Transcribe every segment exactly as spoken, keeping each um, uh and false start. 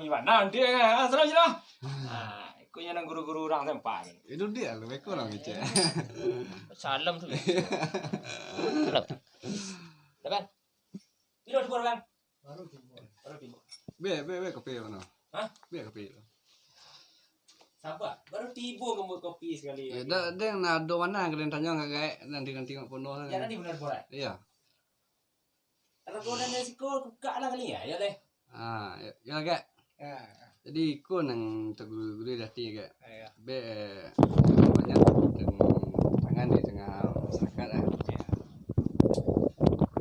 Iwan. Nah, dia kan. Ah, salam, salam. Ah, ikutnya nang guru-guru urang sempat. Itu dia lu, beko lah kecek. Salam tu. Salam. Dapat? Tidur, tidur, kan? Baru tidur. Baru tidur. Be, be, be, kopi mana? Hah? Be, kopi. Sabar, baru tibo kamu kopi sekali. Ya, dah, dah, nah, ado mana kalian tanya nggak, Gek? Nanti, nanti tengok penuh lah. Ya, nanti benar, Borat. Iya. Kalau kau dah dari siko, buka lah kali ya, ya deh. Ah, ya, ya, Gek. Ya. Jadi, iko nang taguru-guru di hati, Gek. Ya. Be, banyak tantangan di tengah masyarakat lah. Ya.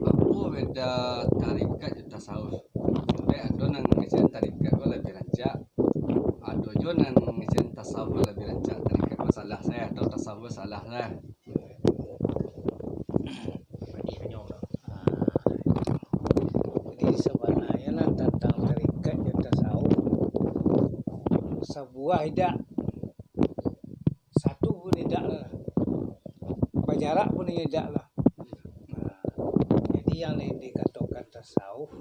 Apo beda tarikat jo tasawuf? Sampai ado nang ngecen tarikat ko labiah rancak, ado jo nang ngecen tasawuf ko labiah rancak. Tarikat ko salah sae, atau tasawuf ko salah sae. Jadi, sabananyo lah, tantang tarikat jo tasawuf, sabuah idak, satu pun idak lah, bajarak pun inyo idak lah. Nah, jadi, yang di-, dikatokan tasawuf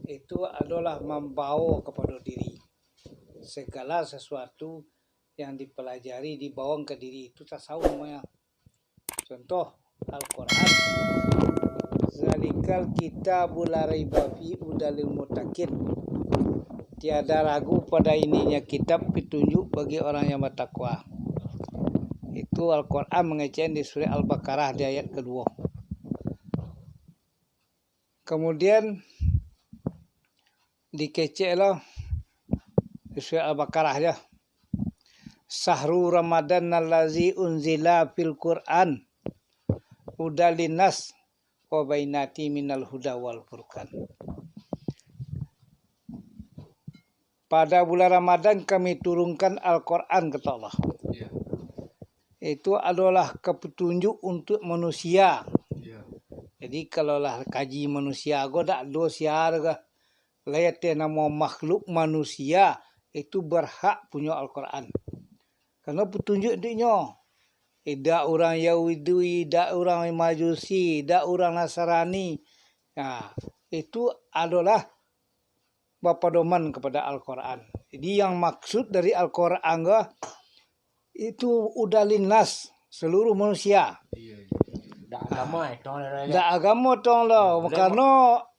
itu adolah mambawo kapado diri. Segala sesuatu yang dipelajari, dibawa ka diri, itu tasawuf namonyo. Contoh, Al-Quran. Zalikal kitabu la raiba fi hudal lil muttaqin. Tiada ragu pada ininya kitab, petunjuk bagi orang yang bertakwa. Itu Al-Quran mangecek di surah Al-Baqarah di ayat kedua. Kemudian dikecek lo di surah Al-Baqarah jo. Syahru Ramadan allazi unzila fil Qur'an hudal linnas wa bainati minal huda wal furqan. Pada bulan Ramadan kami turunkan Al-Quran, kata Allah. Iya. Itu adolah petunjuk untuk manusia. Iya. Jadi, kalau lah kaji manusia ko, dak ado sia ko. Lai ateh namo makhluk manusia, itu berhak punyo Al-Quran. Karena petunjuk untuknyo. Idak urang Yahudi, idak urang Majusi, idak urang Nasrani. Nah, itu adolah bapadoman kapada Al-Quran. Jadi, yang maksud dari Al-Quran ko, itu hudal linnas, seluruh manusia. Iya, iya. Dak agamo, eh, tong, dah, dah. Dak agamo, tong, lo. Boleh, karano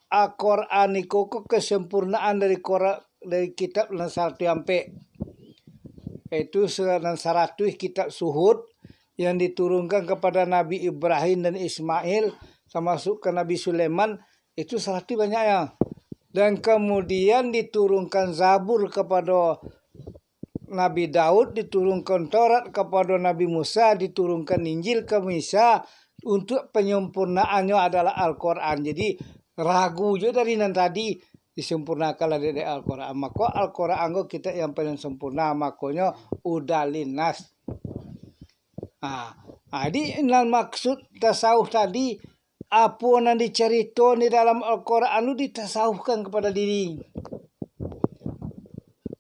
Al-Quran iko ko kesempurnaan dari Quran, dari kitab nan saratuih ampek. Yaitu se-, nan saratuih kitab suhuf yang diturunkan kepada Nabi Ibrahim dan Ismail, termasuk ke Nabi Sulaiman, itu saratuih banyaknya. Dan kemudian diturunkan Zabur kepada Nabi Daud, diturunkan Taurat kepada Nabi Musa, diturunkan Injil ka Isa, untuk penyempurnaannyo adalah Al-Quran. Jadi, ragu jo dari nan tadi, disempurnakanlah dek, dek Al-Quran. Mako, Al-Quran ko kitab yang paling sempurna, makonyo hudal linnas. Ha, ha, jadi, nan maksud tasawuf tadi, apo nan dicarito di dalam Al-Quran tu ditasawufkan kepada diri.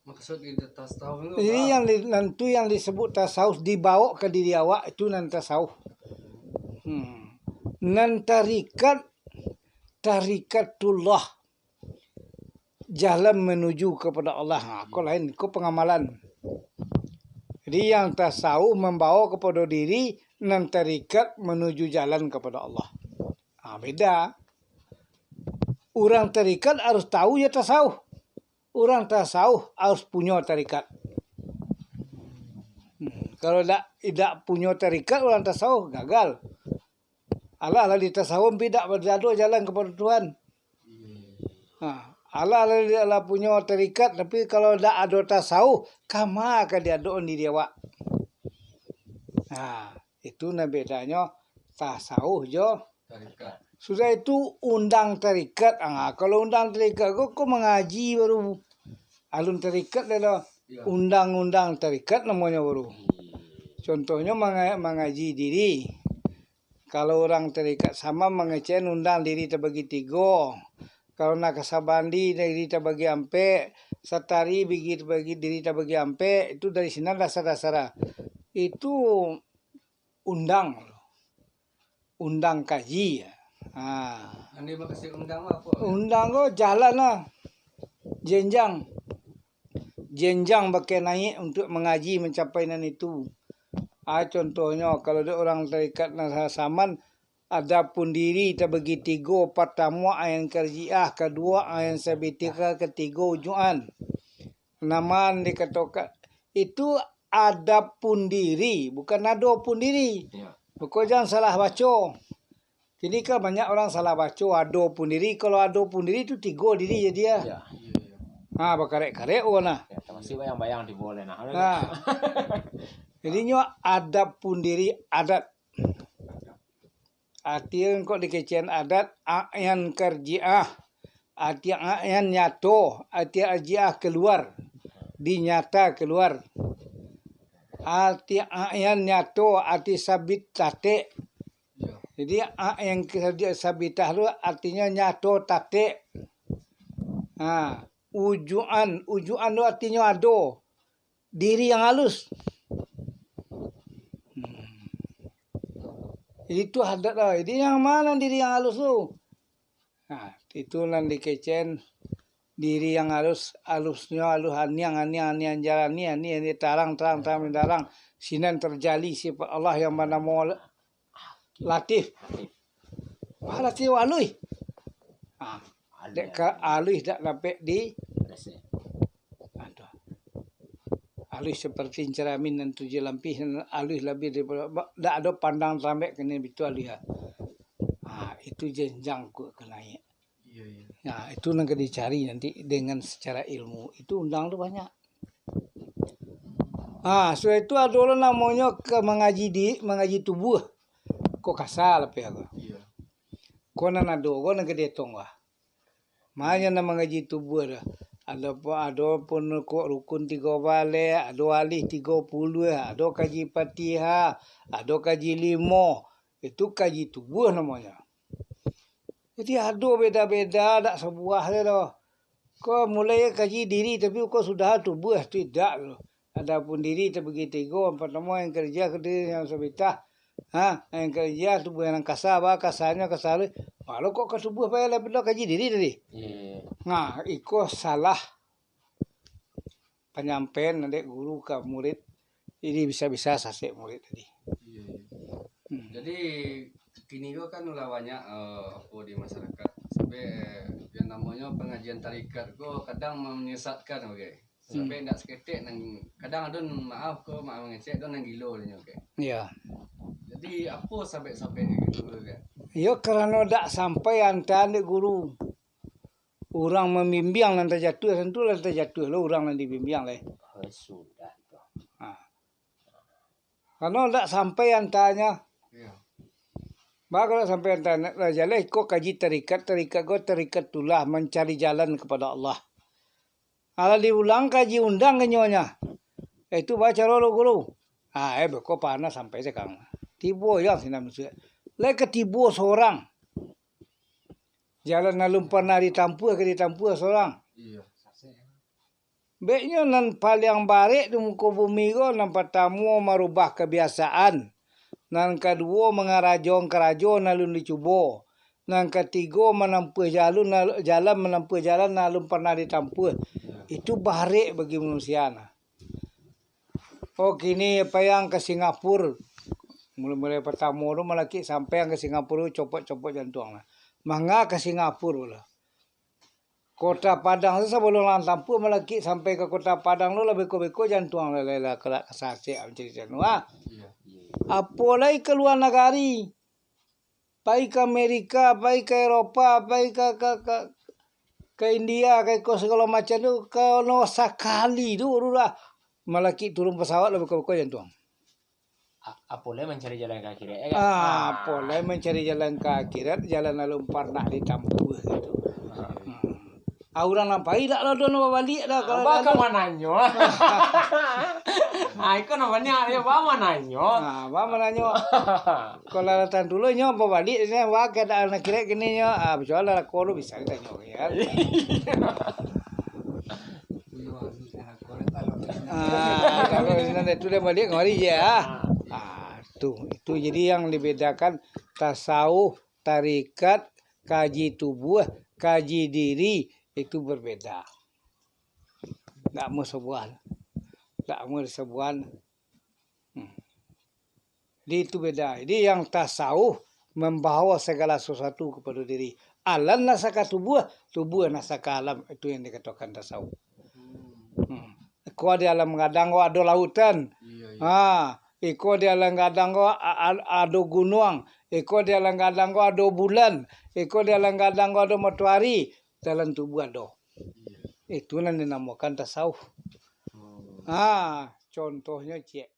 Maksud di tasawuf tu, jadi, apa? Yang di, nan tu yang disebut tasawuf, dibawa ka diri awak, itu nan tasawuf. Hmm. Nan tarikat, tarikatullah, jalan menuju kepada Allah. Ha, ko lain, ko pengamalan. Jadi, yang tasawuf mambawa kepada diri, nan tarikat menuju jalan kepada Allah. Ha, beda. Urang tarikat harus tahu ya tasawuf. Urang tasawuf harus punyo tarikat. Hmm, kalau dak, dak punyo tarikat, urang tasawuf gagal. Alah lah di tasawuf, tapi dak ado jalan kapado Tuhan. Ha, alah lah, lah punyo tarikat, tapi kalau dak ado tasawuf, kama ka diadoan diri awak? Ha, itu nah bedanyo tasawuf jo tarikat. Sudah itu undang tarikat. Ha, kalau undang tarikat ko, ko mangaji baru. Alun tarikat dah, dah. Iya. Undang-undang tarikat namonyo baru. Iya. Contohnyo manga-, mangaji diri. Kalau urang tarikat sama mangecek undang diri tabagi tigo. Kalau Naksabendi diri tabagi ampek, Satari bigi tabagi, diri tabagi ampek, itu dari sinan dasar-dasar. Itu undang. Undang kaji. Ha. Nan dimaksud undang tu apo? Undang ko jalan lah. Jenjang. Jenjang bakeh naiak untuak mangaji mancapai nan itu. Ah, contohnyo, kalau dek urang tarikat nan saman, adapun diri tabagi tigo, partamo ayan karjiah, kaduo ayan sabitah, katigo ujuan. Naman dikatokan, itu adapun diri, bukan adopun diri. Ya. Mako jan salah baco. Kini kan banyak urang salah baco, adopun diri. Kalau adopun diri tu tigo diri jadi, ya. Ya. Ha, bakarek-karek urang nah. Ya, tamasuak bayang-bayang tibo lai nah. Ha. Jadi nyo adapun diri, adat. Ati kok dikecekan adat, ayan karjiah. Ati ayan nyato, ati arjiah kaluar. Dinyata kaluar. Ati ayan nyato, ati sabit tatek. Jadi, ayan sabitah tu artinyo nyato tatek. Ha, ujuan, ujuan tu artinyo ado. Diri yang halus. Hmm. Jadi tu adat lah. Jadi yang mana diri yang halus tu? Nah, itu nan dikecekan diri yang halus, halusnyo halus, aniang, aniang, aniang, jalani, aniang, aniang, tarang, tarang, tarang, tarang. Sinan terjali sifat Allah yang banamo Latif. Wah, Latif aluih. Ah, dek ka aluih dak dapek di Aduh. Aluih seperti caramin nan tujuah lampih, aluih labiah daripada, ba-, dak ado pandang tarambek kini bitu aluih, ah. Ah, itu jenjang ku ka naiak. Iya, iya. Nah, itu nan ka dicari nanti dengan secara ilmu. Itu undang tu banyak. Ah, sudah itu ado lo namonyo ka mangaji di, mangaji tubuah. Ko kasa lapeh ko. Iya. Ko nan ado, ko nan ka dietong, wah. Mano nan mangaji tubuah tu? Ado pu-, ado pun kok rukun tigo baleh, ado alih tigo puluah, ado kaji Fatihah, ado kaji limo. Itu kaji tubuah namonyo. Jadi ado beda-beda, dak sabuah se doh. Ko mulai kaji diri, tapi ko sudah tubuah tu idak tu. Adapun diri tabagi tigo, yang partamo yang karjiah, diri yang sabitah. Ha, yang karjiah tubuah yang kasa, ba kasarnyo kasa aluih. Malah kok ka tubuah payah lah pindah kaji diri tadi. Iya. Nah, iko salah panyampaian dek guru ka murid. Jadi bisa-bisa sasek murid tadi. Iya, iya. Hmm. Jadi kini ko kan lah banyak, eh, apo di masyarakat sampai yang namonyo pangajian tarikat ko kadang menyesatkan, oke. Sampai Hmm. ndak saketek nan, kadang ado maaf ko, maaf mangecek, ado nan gilo nyo, oke. Iya. Jadi apo sampai-sampai gitu kan? Iyo, karano dak sampai antaan dek guru. Urang mambimbiang nan tajatuah, tantu lah tajatuah lo urang nan dibimbiang lai. Oh, sudah tu. Ha. Karano dak sampai antaanyo. Iya. Ba, kalau sampai antaanyo lah jaleh, iko kaji tarikat, tarikat ko tarikat tulah mancari jalan kepada Allah. Alah diulang kaji undang ka nyo nyo. Eh, itu ba caro lo guru. Ah, eh, beko panah sampai sekarang. Tibo yang sinan musuah. Lai ka tibo sorang. Jalan alun parnah ditampuah, ka ditampuah sorang. Iya. Beknyo nan paliang barek di muko bumi ko, nan partamo marubah kabiasaan, nan kaduo mangarajoan karajo nan alun dicubo, nan katigo manampuah jalun, jalan manampuah jalan nan alun parnah ditampuah. Itu barek bagi manusia nah. Oh, kini payah ka Singapura. Mulai-mulai partamo tu malakik sampai ka Singapura, copot-copot jantuang lah. Mangga ka Singapura lah. Kota Padang tu sabalun lah tampuah malakik sampai ka Kota Padang tu lah beko-beko jantuang lah, lah, lah, lah, lah sasek mancari anu, ah. Iya. Apo lai ka lua nagari. Pai ka Amerika, pai ka Eropa, pai ka, ka, ka, ka India, ka iko sagalo macam tu, kalau sakali tu baru lah malakik turun pesawat lah beko-beko jantuang. A-, apo lai mancari jalan ka akhirat, ya kan? Ah, apo lai mancari jalan ka akhirat, jalan alun parnah ditampuah gitu. Ah. Hmm. Ah, urang nan pai dak lah ado nan babaliak dah, kalau Abah dah ka ado. Mananyo? Ah, iko nan banyak, ya, Abah mananyo. Ah, Abah mananyo. Kalau datang dulu nyo babaliak, nyo, wah, keadaan akhirat kini nyo. Ah, bacuali lah, kalau bisa ditanyo, ya. Ah, kalau sinan tu dah baliak kamari je, ah. Ah, tu, itu jadi yang dibedakan tasawuf, tarikat, kaji tubuah, kaji diri, itu berbeda. Ndak amuah sabuah. Ndak amuah sabuah. Hmm. Jadi itu beda. Jadi yang tasawuf mambawa sagala sasuatu kapado diri. Alam nasaka tubuah, tubuah nasaka alam. Itu yang dikatokan tasawuf. Hmm. Iko di alam gadang ko ado lautan. Iyo, iyo. Ha, iko di alam gadang ko a-, a-, ado gunuang. Iko di alam gadang ko ado bulan. Iko di alam gadang ko ado matoari. Dalam tubuah ado. Iyo. Itu nan dinamokan tasawuf. Oh. Ha, contohnyo ciek.